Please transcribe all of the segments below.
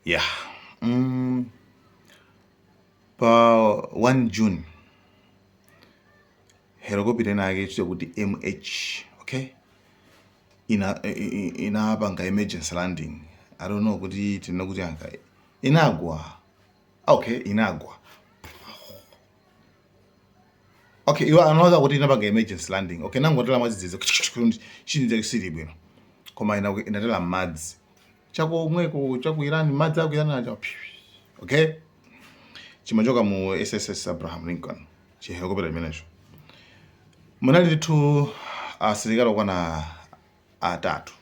Yeah, pa 1 June helicopter inake ichite kuti MH, okay, ina inapanga emergency landing. I don't know kuti tinene kuti anga inagwa. Okay, inagwa. Okay, iwo anawaza kuti inapanga emergency landing. Okay, nangotera mwadzidzidzi, chinja sili bwino, koma inatera m'madzi chakomweko chaku Iran, madzi aku Iran aja. Okay, chimachoka mu SSS Abraham Lincoln, chihelikopita chimenecho. Munali ndithu asilikali okwana atatu,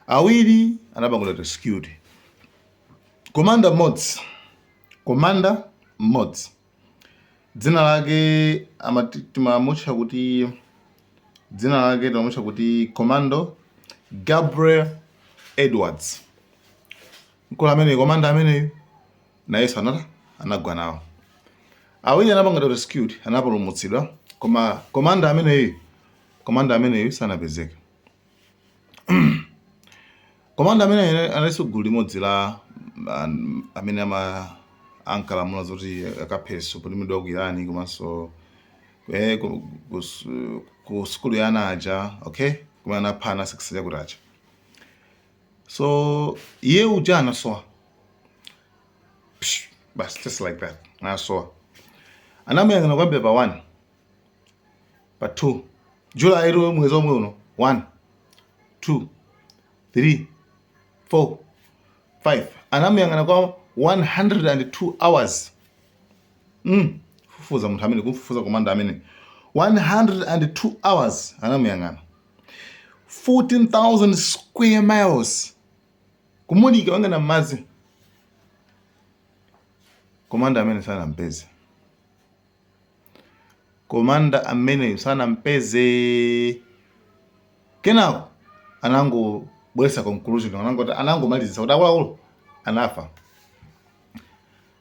awiri anapangidwa rescued, commander mmodzi, commander mmodzi dzina lake timamutcha kuti, dzina lake timamutcha kuti Commando Gabriel Edwards. Mkulu amene, commander ameneyu, nayenso anagwa nawo. Awiri anapangidwa rescued, anapulumutsidwa, koma commander ameneyu sanapezeke. Commander ameneyu analinso gulu limodzi la amene ama ankalamula zoti akaphe supreme leader wa ku Iran, komanso ku sukulu ya ana aja, okay, kumene anapha ana 6 chakuti aja. So iye uja anasowa. Psh, basi, just like that, anasowa. Anamuyang'ana kuyambira pa 1, pa 2 July ilo, mwezi omwe uno, 1, 2, 3, 4, 5, anamuyang'ana kwa 102 hours. Fufuza munthu amene, kumfufuza commander amene 102 hours anamuyang'ana, 14,000 square miles kumulika wangana m'madzi. Commander amene sanampeze, commander amene sanampeze. Kenako anangobweretsa conclusion, anangoti, anangomalizisa kuti akuluakulu anafa,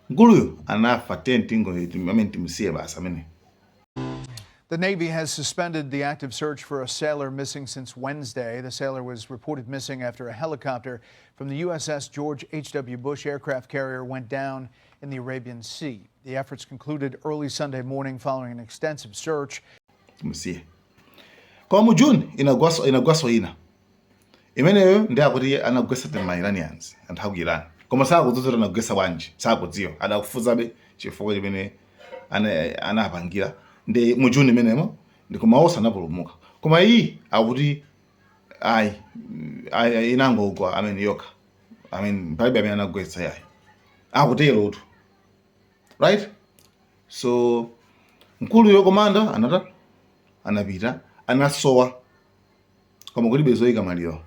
mkuluyo anafa, tiye tingo amene timusiye basi amene. The Navy has suspended the active search for a sailor missing since Wednesday. The sailor was reported missing after a helicopter from the USS George H.W. Bush aircraft carrier went down in the Arabian Sea. The efforts concluded early Sunday morning following an extensive search. Timusiye. Koma mu June inagwaso ina imeneyo, ndi akuti anagwesa ti ma Iranians, anthu aku Iran, koma sakudziwa kuti anagwesa bwanji, sakudziwa, adakufuzabe chifukwa chimene anapangira. Ndi mu June imenemo, ndi koma onse anapulumuka. Koma iyi akuti ayi, ayi, inangogwa amene yokha, I mean, palibe amene anagwetsa yayi, akuterotu, right? So mkuluyo, commander, anata anapita, anasowa, koma kulibe zoyika maliro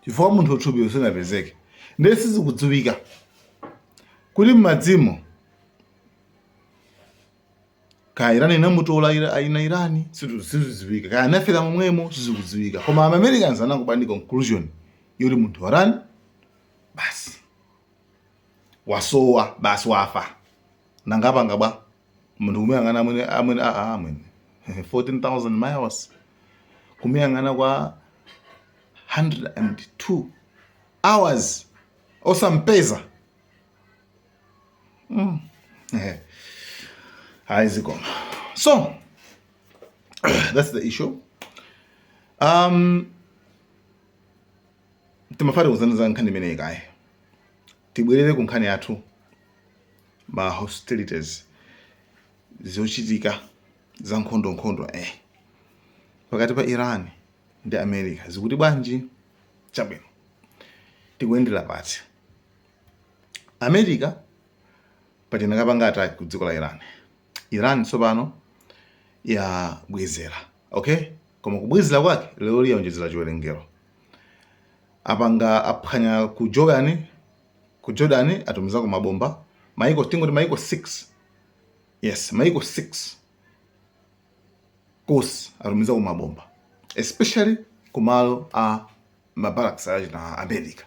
chifukwa munthu uthupi sinapezeke. Ndiye sizikudziwika kuti m'madzimo kaya Irani inamutola, ina Irani, sizikudziwika, kaya anafera momwemo, sizikudziwika. Koma ama Americans anangobwera ndi conclusion yoti munthu warani basi wasowa, basi wafa. Nangapanga bwa munthu kumuyang'ana amwene, amwene, aa, amwene, 14,000 miles kumuyang'ana kwa 102 hours osampeza. Hayi, zikoma. So that's the issue. Timafati kuzana za nkhani imeneyi kaye, tibwerere ku nkhani yathu, ma hostilities, zochitika za nkhondo pakati pa Iran ndi America zikuti bwanji? Chabwino, tikuyendera pati? America pachena kapanga attack ku dziko la Iran. Iran tsopano yabwezera, okay, koma kubwezera kwake lero liyonjezera chiwerengero. Apanga aphwanya ku Jordan, ku Jordan atumizako mabomba. Maiko, tingoti maiko 6, yes, maiko 6 kosi atumizako mabomba, especially kumalo a mabarracks achina America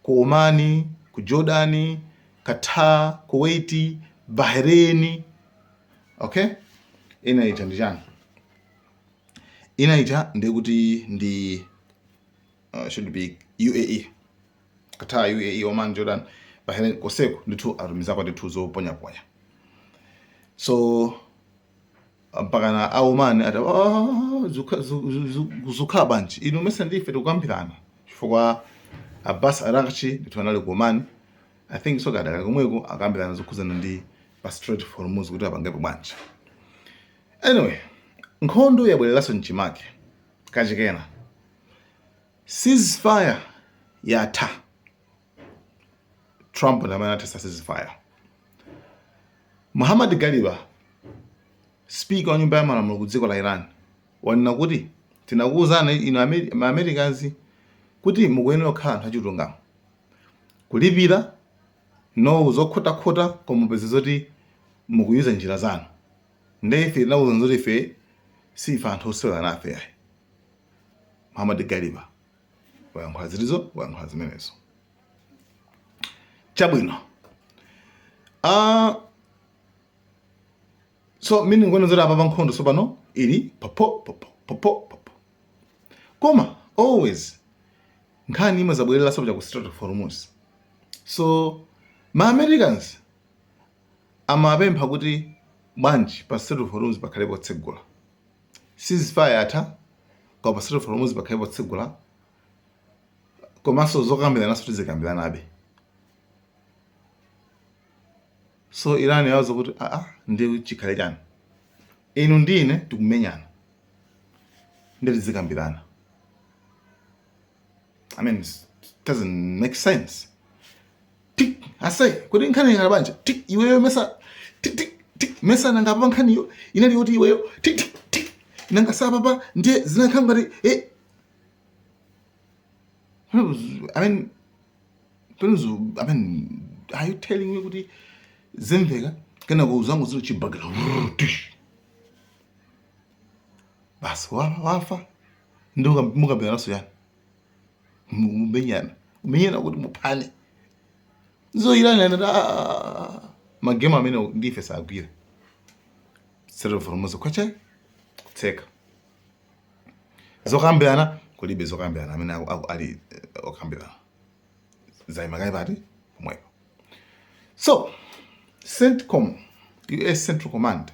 ku Omani, ku Jordan, Qatar, Kuwait, Bahrain. Okay, ina ija ndi chani? Ina ija ndikuti ndi should be UAE. Qatar, UAE, Oman, Jordan, Bahrain, koseko ndithu atumizako ndithu zoponyaponya. So mpaka na a Oman ati, "Ah, zukhala bwanji inu? Mese ndife tikukambirana?" Chifukwa Abbas Araghchi ndithu anali ku Oman, I think, so kadakali komweko, akambirana zokhuzana ndi pa Strait of Hormuz kuti apangepo bwanji. Anyway, nkhondo yabwereranso mchimake kachikena. Ceasefire yatha. Trump ndi amene athetsa ceasefire. Muhammad Ghalibaf, speaker wa nyumba ya malamulo ku dziko la Iran, wanena kuti tinakuwuzani inu ma Americans kuti mukuyenera kukhala anthu achilungamo, kulipira no zokhotakhota, koma mupeze zoti mukuyuza njira zanu. Nde ife tinakuwuzani zoti ife sife anthu osewera nafe ayi. Muhammad Ghalibaf wayankhula zilizo, wayankhula zimenezo. Chabwino, so meaning kwene zoti apa pa nkhondo tsopano ili popo popo popo popo, koma always nkhani imwe zabwereranso cha ku Strait of Hormuz. So ma Americans amapempha kuti bwanji pa Strait of Hormuz pakhale potsegula? Ceasefire yatha, koma pa Strait of Hormuz pakhale potsegula, komanso zokambiranaso tizikambiranabe. So Iran yawuza kuti, aa, ndi chikhale chani? Inu ndi ine tikumenyana, ndi tizikambirana? I mean, it doesn't make sense. Tik ase kuti nkhani ikhala banja tik iweyo mesa tik tik tik mesa nanga pa nkhaniyo inali yoti iweyo tik tik tik nanga sapapa ndiye zinakhala ngati I mean, I mean, are you telling me kuti zimveka kenako uzangu zilo chibagala basi wafa ndi mukambiranaso yani? Mumenyana, mumenyana kuti muphane. So Iran anati magemu amene ndife sagwira. Strait of Hormuz kwache kutseka, zokambirana kulibe, zokambirana amene ali okambirana zayima kayi pati pomwepo. So CENTCOM, US Central Command,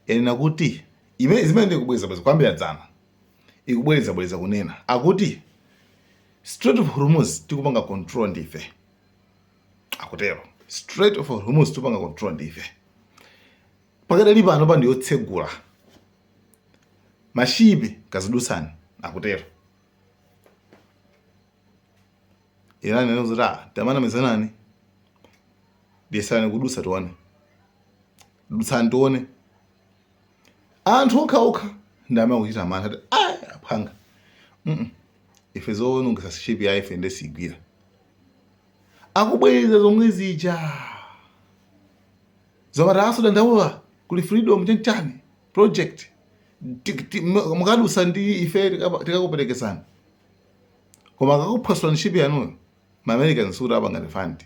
yanena kuti imene zimene ndikubweza bweza kuyambira dzana, ikubwereza bwereza kunena akuti Strait of Hormuz tikupanga control ndife. Akutero, Strait of Hormuz tikupanga control ndife. Pakadali pano pa ndiyotsegula, mashipi kazidutsani, akutero. Iran inazoti, ah, tamanamizanani, diyesani kudutsa tione, dutsani tione. Anthu okhaokha ndi amene akuchita mantha ati, ah, aphanga, ife zoonongesa shipi ya ife ndesigwira. Akubwereza zomwe zija zomati asodandaula kuli Freedom chanchani project, mukadusa ndi ife tikakuperekezani, koma akakuphwasulani shipi yanuyo, ma Americans sikuti apanga refund.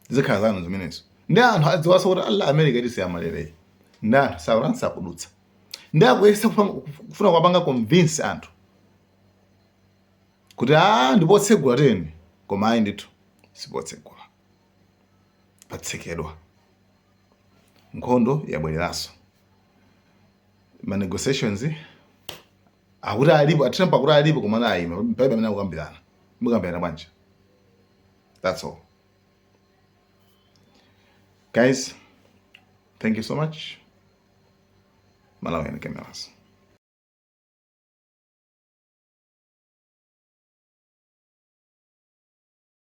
Zikhala zanu zimenezo. Ndi anthu adziwaso kuti alla America itisi amalereyi, ndi anthu sauransi akudutsa, ndi akuyesa kufuna kuwapanga convince anthu kuti a ndipotsegula teni, koma ayi ndithu, sipotsegula, patsekedwa. Nkhondo yabwereranso. Ma negotiations akuti alipo, Trump akuti alipo, koma ayima, palibe amene akukambirana. Mukambirana bwanji? That's all, guys. Thank you so much. Malawian Cameras.